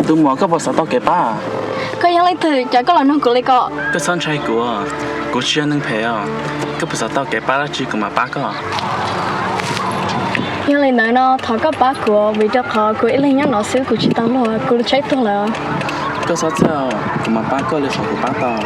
Tus muam, koj puas xav tau kev pab? Koj yog leej twg, cas koj los nug kuv li ko? Koj txhob ntshai kuv, kuv tsis yog neeg phem os. Koj puas xav tau kev pab dab tsi kuv mam pab koj. Yog li ntawd no thov koj pab kuv, vim rau qhov kuv ib leeg nyob no xwb kuv tsis tau luag, kuv tshaib tuag lawm. Koj txhob txhawj, kuv mam pab koj li qhov kuv pab tau.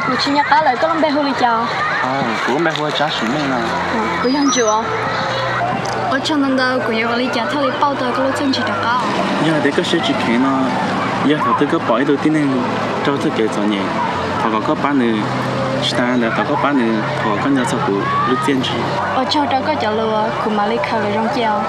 Kuv tsis nco qab lawm, koj lub npe hu li cas? Kuv lub npe hu ua Tsab Sim Meej no. Kuv yog Ntsuam. Ua tsaug ntau ntau, kuv yuav ua li cas thiaj li pauj tau koj lub txiaj ntsig rov qab? Yog tias koj siab tsis kheev no, yog thaum twg koj pom ib tug tib neeg raug txoj kev txom nyem, thov kom koj pab nws. Tsis tas ntawd thov koj pab nws thov koj nco txog kuv lub txiaj ntsig. Ua tsaug rau koj cov lus, kuv mam li khaws lus zoo cia os.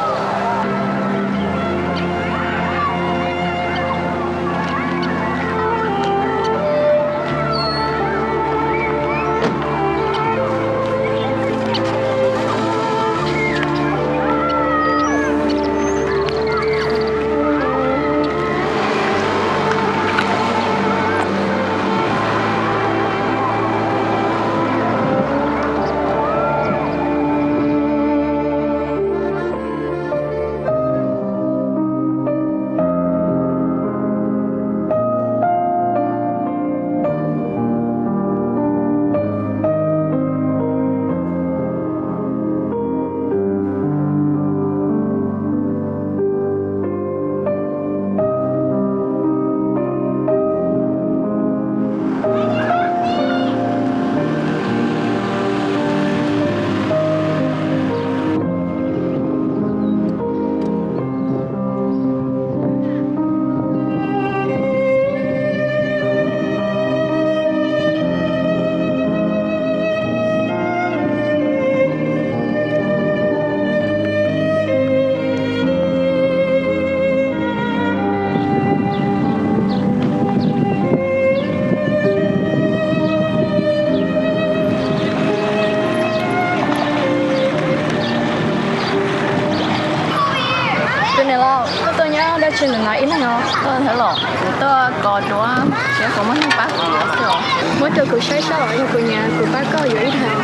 Tus niam laus, koj tuaj nyob dab tsi ntawm no ib leeg os? Kuv tuaj kos duab, seb puas muaj neeg pab kuv yuav xwb os. Muab rau kuv saib saib los yog kuv nyiam kuv pab koj yuav ib daim.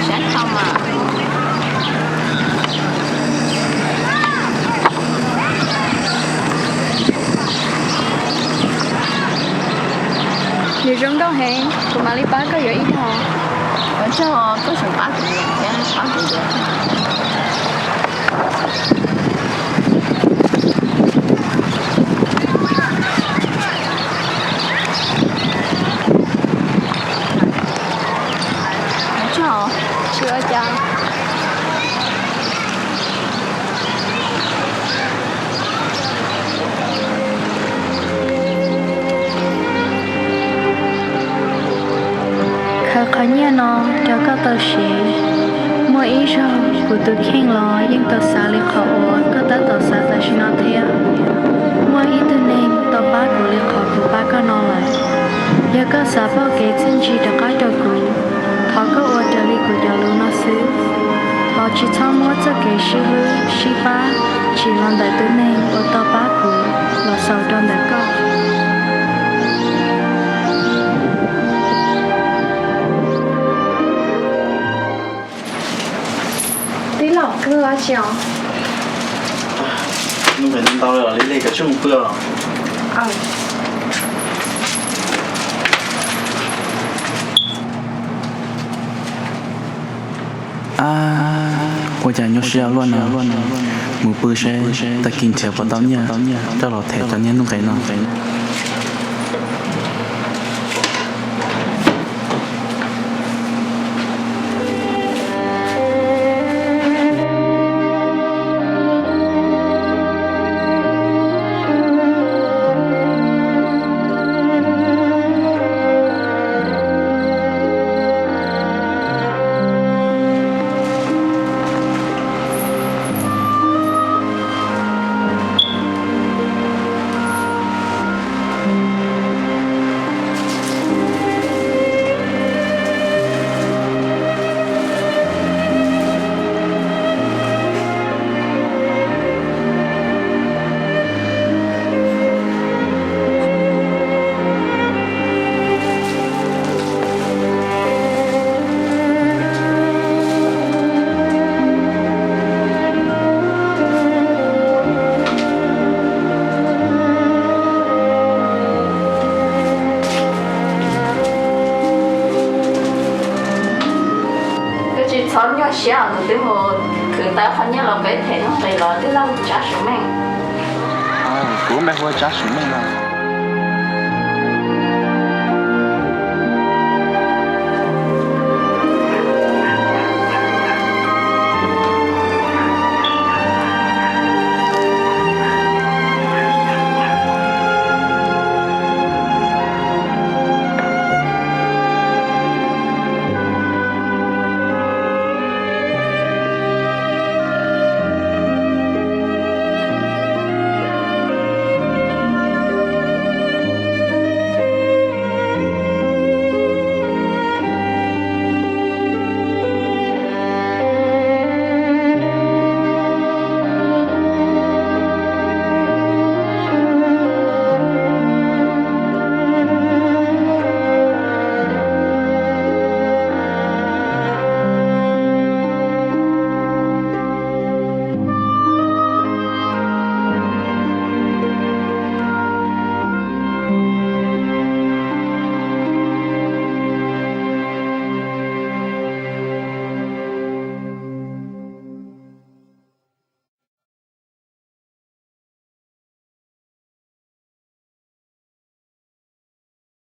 Saib tau mas. Nws zoo nkauj heev, kuv mam li pab koj yuav ib daim. Ua tsaug, koj tseem pab kuv yuav thiab pab kuv yuav. Ua tsaug, tsis ua cas. Khaws qhov nyiaj no rau koj tau siv. Muaj ib zaug kuv tus kheej los yeej tau xav li qhov uas koj tab tom xav tam sim no thiab. Muaj ib tug neeg tau pab kuv li qhov kuv pab koj no lawm. Yog koj xav pauj kev txiaj ntsig rov qab rau kuv, thov koj ua raws li kuv cov lus no xwb. Thov tsis txhob muab txoj kev sib hlub sib pab tsim los ntawm tus neeg uas tau pab kuv los xaus rau ntawm koj. Tij laug, koj hu dab tsi os? Nuj Nqis ntau ntau li, li koj tsis mus pw os? Ab, ua cas nyuaj siab luaj no. Mus pw seb tag kis nrhiav puas tau nyiaj coj los them cov niag Nuj Nqis no. Txhob nyuaj siab, kuv twb mus khwv tau qhov nyiaj los peb them nuj nqis los tij laug Tsab Sim Meej. Kuv npe hu ua Tsab Sim Meej no.